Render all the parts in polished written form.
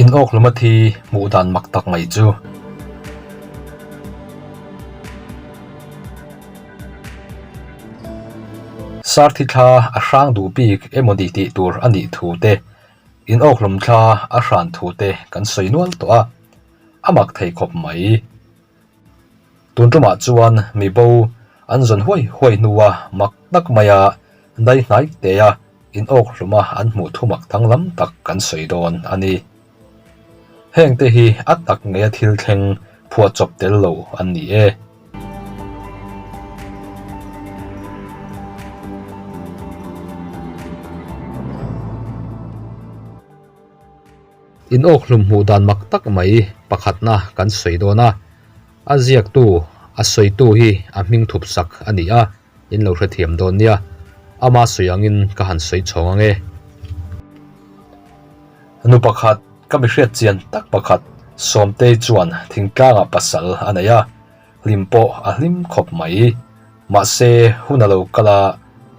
In awkhlum a thi hmuh dan mak tak mai chu. Sarthi thla a hrang duh bik emawni tih tur a nih thu te, in awkhlum thla a hran thu te kan sawi nual tawh a, a mak thei khawp mai. Tun tumah chuan mi bo an zawn huai huai hnua mak tak maia dai hnai tea in awk hluma an hmuh thumak danglam tak kan sawi dawn a ni. Heng te hi a tak ngeia thil thleng phuahchawp tel lo an ni e. In awkhlum hmuh dan mak tak mai pakhatna kan sawi dawn a, a ziaktu, a sawitu hi a hming thup sak a ni a, in lo hrethiam dawn nia, ama sawi angin ka han sawi chhawng ang e. Nu pakhat, ka mi hriat chian tak pakhat, Sawmtei chuan thingtlangah pasal a nei a, hlim pawh a hlim khawp mai. Mahse, hun a lo kal a,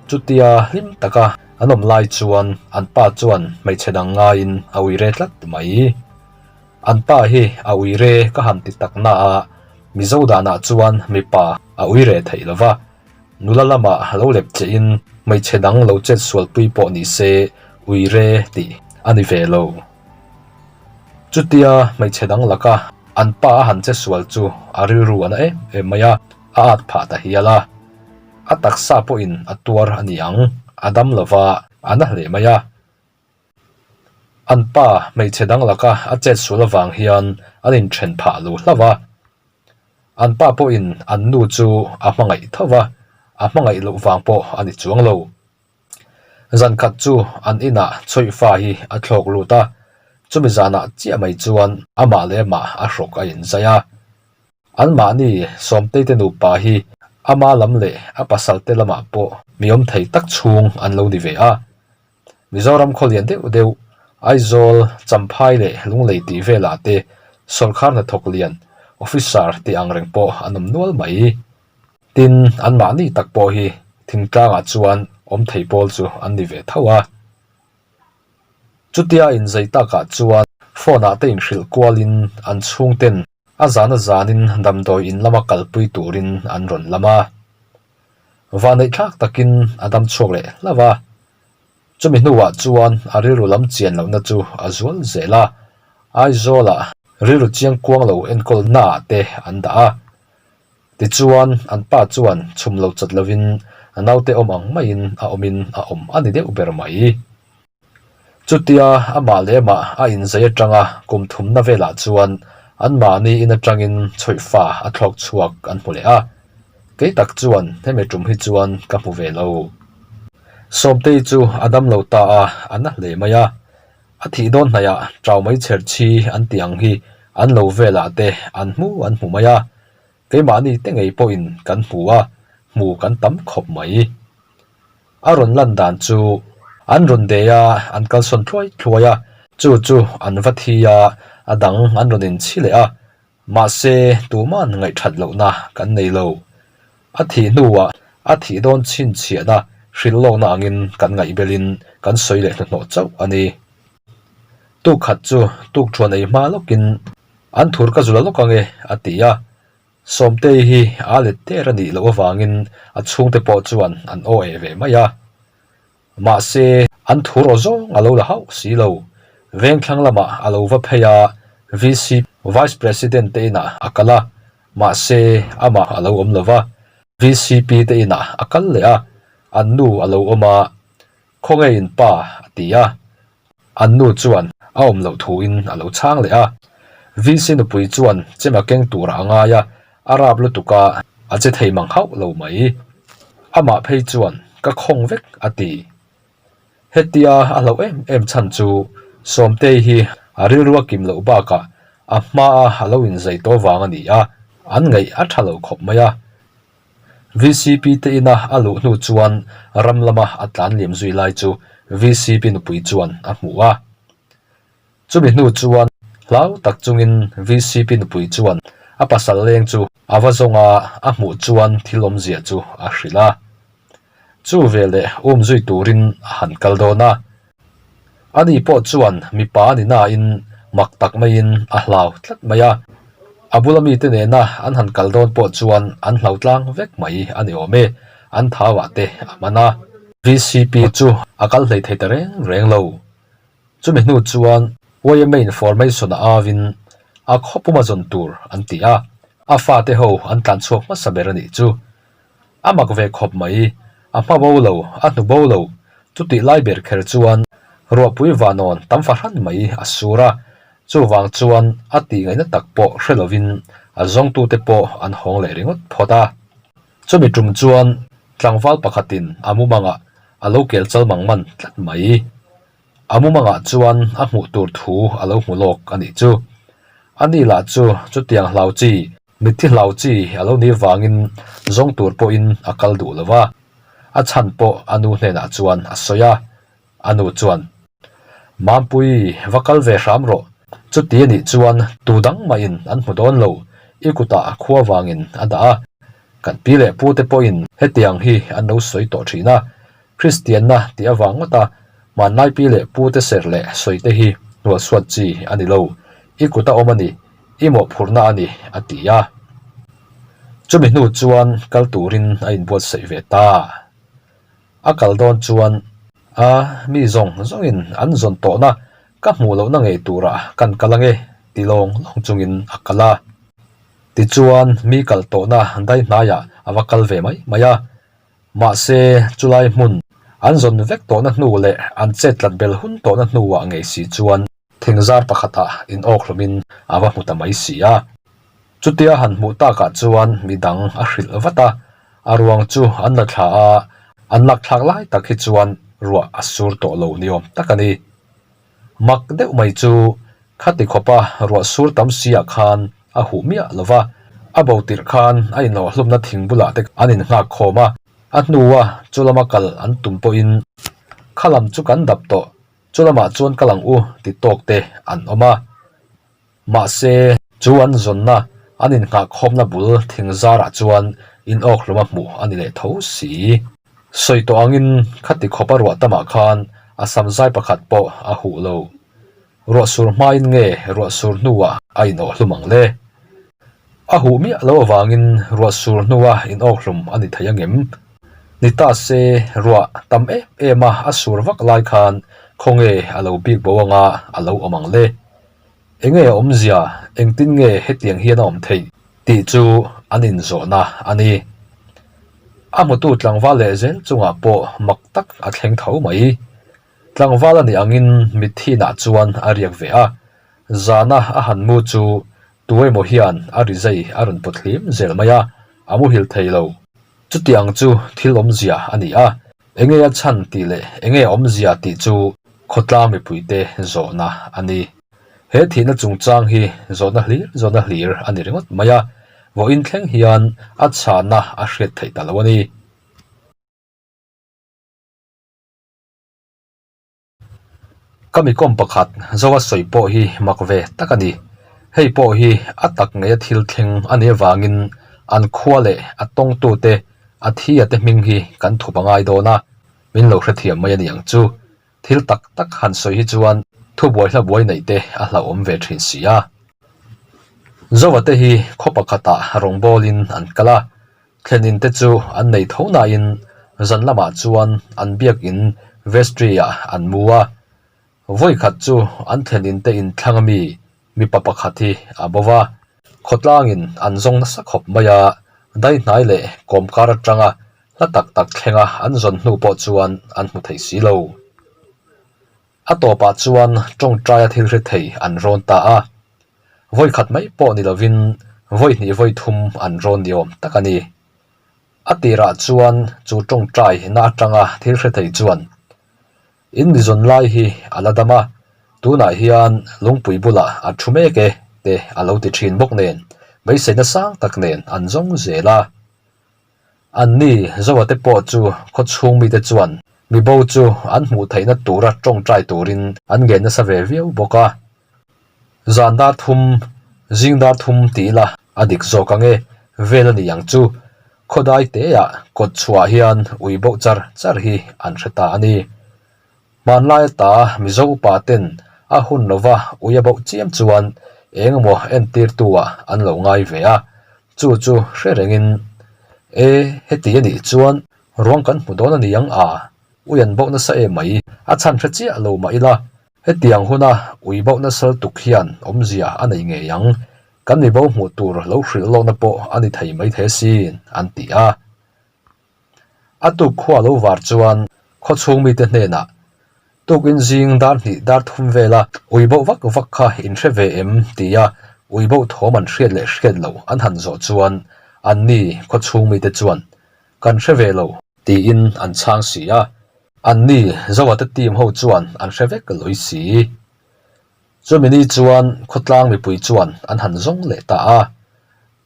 chutia hlim taka an awm lai chuan an pa chuan hmeichhe dang ngaiin a ui re tlat mai. An pa hi a ui re ka han ti tak na a, Mizo danah chuan mipa a ui re theih lo va, nula lamah lo lep che in hmeichhe dang lo chet sualpui pawh ni se ui re tih a ni ve lo. Chutia hmeichhe dang laka an pa a han che sual chu a rilru a na em em mai a, a at phah ta hial a. A taksa pawhin a tuar a ni ang, a dam lo va, a na hle mai a. An pa hmeichhe dang laka a chet sual avang hian an inthen phah lo hlauh a. An pa pawhin an nu chu a hmangaih tho va, a hmangaih loh vang pawh a ni chuang lo. Zan khat chu an inah chawihfa hi a thlawk lut a, chumi zanah chiah mai chuan amah leh amah a hrawk a inzai a. Anmahni Sawmteite nupa hi ama lam leh a pasalte lamah pawh mi awm thei tak chhung an lo ni ve a. Mizoram khaw lian deuh deuh, Aizawl, Champhai leh Lunglei tih velah te sawrkar hnathawk lian, officer tih angreng pawh an awm nual mai. Tin, anmahni tak pawh hi thingtlangah chuan awm thei pawl chu an ni ve tho a. Chutia inzei takah chuan phone-ah te inhrilh kualin an chhungten a zana zanin damdawi in lama kalpui turin an rawn lam a. Vanneihthlak takin a dam chhuak leh hlauh a. Chumi hnuah chuan a rilru lam chian lohna chu a zual zel a, Aizawlah rilru chiang kuang lo enkawl naah te an dah a. Tichuan, an pa chuan chhum lo chat lovin a naute awm ang maiin a awmin a awm a ni deuh ber mai. Chutia amah leh amah a inzai atanga kum thumna velah chuan anmahni in atangin chhawihfa a thlawk chhuak an hmu leh a, kei tak chuan hemi tum hi chuan ka hmu ve lo. Sawmtei chu a dam lo ta a, a na hle mai a. A thih dawn hnaihah chau mai chher chhi an tih ang hi an lo velah te an hmu an hmu mai a, keimahni te ngei pawhin kan hmu a, hmu kan tam khawp mai. A rawn lan dan chu an rawn deh a, an kalsawn thluai thluai a, chu chu an va thi a, a dang an rawn inchhi leh a, mahse tuman ngaihthat lohna kan nei lo. A thih hnuah a thih dawn chhinchhiahna hrilh lawkna angin kan ngaihbelin kan sawi leh hnuhnawh chauh a ni. Tuk khat chu tuk thuan ei hma lawkin an thur ka zula lawk ange a ti a. Sawmtei hi a let der a nih loh avangin a chhungte pawh chuan an aw eh ve mai a. Mahse, an thu rawh zawng a lo la hauh si lo. Vengthlang lamah a lo va phei a, VC, Vice President, te inah a kal a, mahse, amah a lo awm lo va. VCP te inah a kal leh a, an nu a lo awm a, Khawngeiin pa, a ti a. An nu chuan a awm loh thuin a lo chhang leh a. VC nupui chuan chem a keng turah a ngai a, a rap lutuk a, a che thei mang hauh lo mai. Amah phei chuan ka khawng vek a ti. Hetia a hlauh em em chhan chu Sawmtei hi a rilru a kim loh bakah a hmaa a lo inzei tawh vang a ni a, an ngaih a tha lo khawp mai a. VCP te ina a luh hnu chuan ram lama a tlan liam zui lai chu VCP nupui chuan a hmu a. Chumi hnu chuan hlau tak chungin VCP nupui chuan a pasal leng chu a va zawng a, a hmuh chuan thil awmzia chu a hrilh a. Chu veleh um zui turin a han kal dawn a. Ani pawh chuan mipa a ni nain Mak tak maiin a hlau tlat mai a. A bula mite nena an han kal dawn pawh chuan an hlau tlang vek mai a ni awm e, an thauah te a man a. VCP chu a kal hlei thei ta reng reng lo. Chumi hnu chuan YMA information a auin a khaw puma zawn tur an ti a, a fate ho an tlan chhuak hmasa ber a nih chu. A mak ve khawp mai, a hma bo lo, a hnu bo lo, chutih lai ber kher chuan ruahpui vanawn tam fahran mai a sur a, chuvang chuan a tih ngaihna tak pawh hre lovin a zawngtute pawh an hawng leh ringawt phawt a. Chumi tum chuan tlangval pakhatin a mumangah a lo kel chal mang man tlat mai. A mumangah chuan a hmuh tur thu a lo hmu lawk a nih chu. Ani lah chu chutiang hlau chi Mitthi hlau chi a lo nih vangin zawng tur pawhin a kal duh lo va, a chhan pawh a nu hnenah chuan a sawi a. A nu chuan, Mampui, va kal ve hram rawh. Chuti a nih chuan tu dang mahin an hmu dawn lo, i kutah a khua vangin a dah a. Kan pi leh pute pawhin hetiang hi an lo sawi tawh thin a, Kristianna tih avang ngawt a, hmanlai pi leh pute serh leh sawi te hi hnualsuat chi a ni lo, i kut a awm a ni, i mawhphurhna a ni, a ti a. Chumi hnu chuan kal turin a inbuatsaih ve ta. A kal dawn chuan a mi zawng zawngin an zawn tawhna ka hmuh lohna ngei turah kan kal ange ti lawng lawng chungin a kal a. Tichuan mi kal tawhna dai hnaiah a va kal ve mai mai a. Mahse, chulai hmun an zawn vek tawhna hnu leh an chet tlat bel hun tawhna hnuah ngei si chuan thingzar pakhatah in awk hlawmin a va hmu ta mai si a. Chutia han hmuh takah chuan midang a hrilh vat a, a ruang chu an la thla a, an lak thlak lai tak hi chuan ruah a sur tawh lo ni awm tak a ni. Mak deuh mai chu khati khawpa ruah sur tam si ah khan a huh miah lo va, a bo tirh khan a inawhhlumna thing bulah te an innghak khawm a, a hnua chu lama kal an tum pawhin kha lam chu kan dap tawh, chu lamah chuan kal ang u ti tawk te an awm a. Mahse, chu an zawnna an innghahkhawmna bul thing zarah chuan inawkhlum a hmuh a ni leh tho si. Sawi tawh angin khati khawpa ruah tamah khan a sam zai pakhat pawh a huh lo. Ruah sur hmain nge ruah sur hnuah a inawhhlum ang le? A huh miah lo avangin ruah sur hnua inawkhlum a ni thei angem? Ni ta se, ruah tam em em a a sur vak lai khan khawnge a lo bik bo anga a lo awm ang le? Enge a awmzia, engtin nge hetiang hian a awm theih tih chu an inzawhna a ni. A hmutu tlangval leh zel chungah pawh mak tak a thleng tho mai. Tlangval a nih angin mitthi inah chuan a riak ve a, zana a han mu chu tu emaw hian a ri zai a rawn pawt hlim zel mai a, a muhil thei lo. Chuti ang chu thil awmzia a ni a, enge a chhan tih leh enge a awmzia tih chu khawtlang mipuite zawhna a ni. He thihna chungchang hi zawhna hlir zawhna hlir a ni ringawt mai a, vawiin thleng hian a chhahna a hriat theih ta lo a ni. Ka mikawm pakhat Zoa sawi pawh hi mak ve tak a ni. Hei pawh hi a tak ngeia thil thleng a nih avangin an khua leh a tawngtute a thi a te hming hi kan thup a ngai dawn a, min lo hrethiam mai a ni ang chu. Thil tak tak han sawi hi chuan thubuai hla buai neih te a hlauhawm ve thin si a. Zoa te hi khaw pakhatah rawngbawlin an kal a, Thlen in te chu an nei tho nain zan lamah chuan an biakin vestry ah an mu a. Vawi khat chu an thlen in te in thlang ami mipa pakhat hi a bo va. Khawtlangin an zawng nasa khawp mai a, dai hnai leh kawmkar atanga hla tak tak thlenga an zawn hnu pawh chuan an hmu thei si lo. A tawpah chuan tawngtaia thil hre thei an rawn ta a. Vawi khat mai pawh ni lovin vawi hnih vawi thum an rawn ni awm tak a ni. A tirah chuan chu tawngtai na atanga thil hre thei chuan In mi zawn lai hi a la dam a, tunah hian lungpui bulah a thu mek e te a lo ti thin bawk nen beiseina sang tak nen an zawng zel a. Anni Zoate pawh chu khaw chhung mite chuan mibo chu an hmuh theihna tura tawngtai turin an ngen nasa ve viau bawk a. Zan dar thum, zing dar thum ti ila a dik zawk ang e, vel a ni ang chu. Khawdai teah kawt chhuah hian ui boh char char hi an hre ta a ni. Hmanlai ata Mizo upa ten A hun lova ui a bauh chiam chuan eng emaw entirtu ah an lo ngai ve a, chu chu hre rengin, E, heti a nih chuan ruang kan hmu dawn a ni ang a, ui an bauh nasa em mai, a chhan hre chiah lo mah ila, hetiang huna ui bauh nasal tuk hian awmzia a nei ngei ang, kan mi bo hmuh tur lo hrilh lawkna pawh a ni thei maithei asin, an ti a. A tuk khua lo var chuan khawchhung mite hnenah tukin zing dar hnih dar thum vela ui boh vak vak kha in hre ve em tia ui boh thawm an hriat leh hriat loh an han zawh chuan anni khawchhung mite chuan kan hre ve lo tiin an chhang si a, anni Zoate team ho chuan an hre vek lawih si. Chumi ni chuan khawtlang mipui chuan an han zawng leh ta a.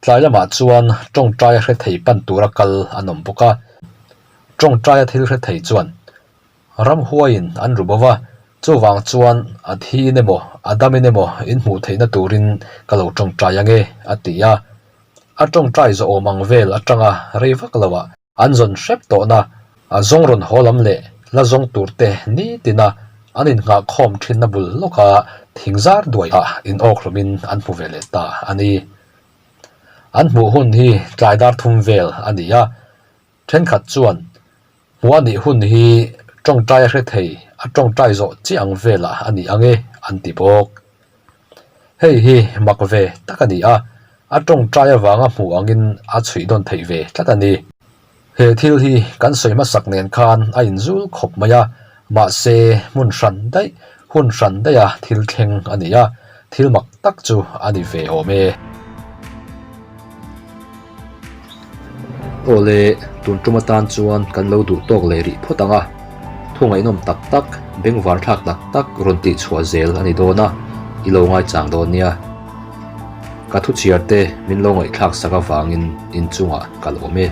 Tlai lamah chuan tawngtaia hre thei pan tura kal an awm bawk a. Tawngtaia thil hre thei chuan ramhuaiin an ru bo va, chuvang chuan a thiin emaw a damin emaw in hmuh theihna turin ka lo tawngtai ange a ti a. A tawngtai zawhawm ang vel atanga rei vak loah An zawn hrep tawhna a zawng rawn haw lam leh la zawng tur te nitina an innghah khawm thinna bul lawka thing zar duai ah in awk hlawmin an hmu ve leh ta a ni. An hmuh hun hi tlai dar thum vel a ni a, thenkhat chuan hmuh a nih hun hi tawngtai a hre thei a tawngtai zawh chiah ang velah a ni ang e an ti bawk. Hei hi mak ve tak a ni a, a tawngtai avanga hmuh angin a chhuih dawn theih ve tlat a ni. He thil hi kan sawi hmasak nen khan a inzul khawp mai a, mahse hmun hran daih, hun hran daiha thil thleng a ni a, thil mak tak chu a ni ve awm e. Awle, tun tum atan chuan kan lo duh tawk leh rih phawt ang a, thu ngaihnawm tak tak, bengvar thlak tak tak rawn tih chhuah zel a ni dawn a, i lo ngaichang dawn nia. Ka thu chhiar te min lo ngaihthlak sak avangin inchungah ka lawm e.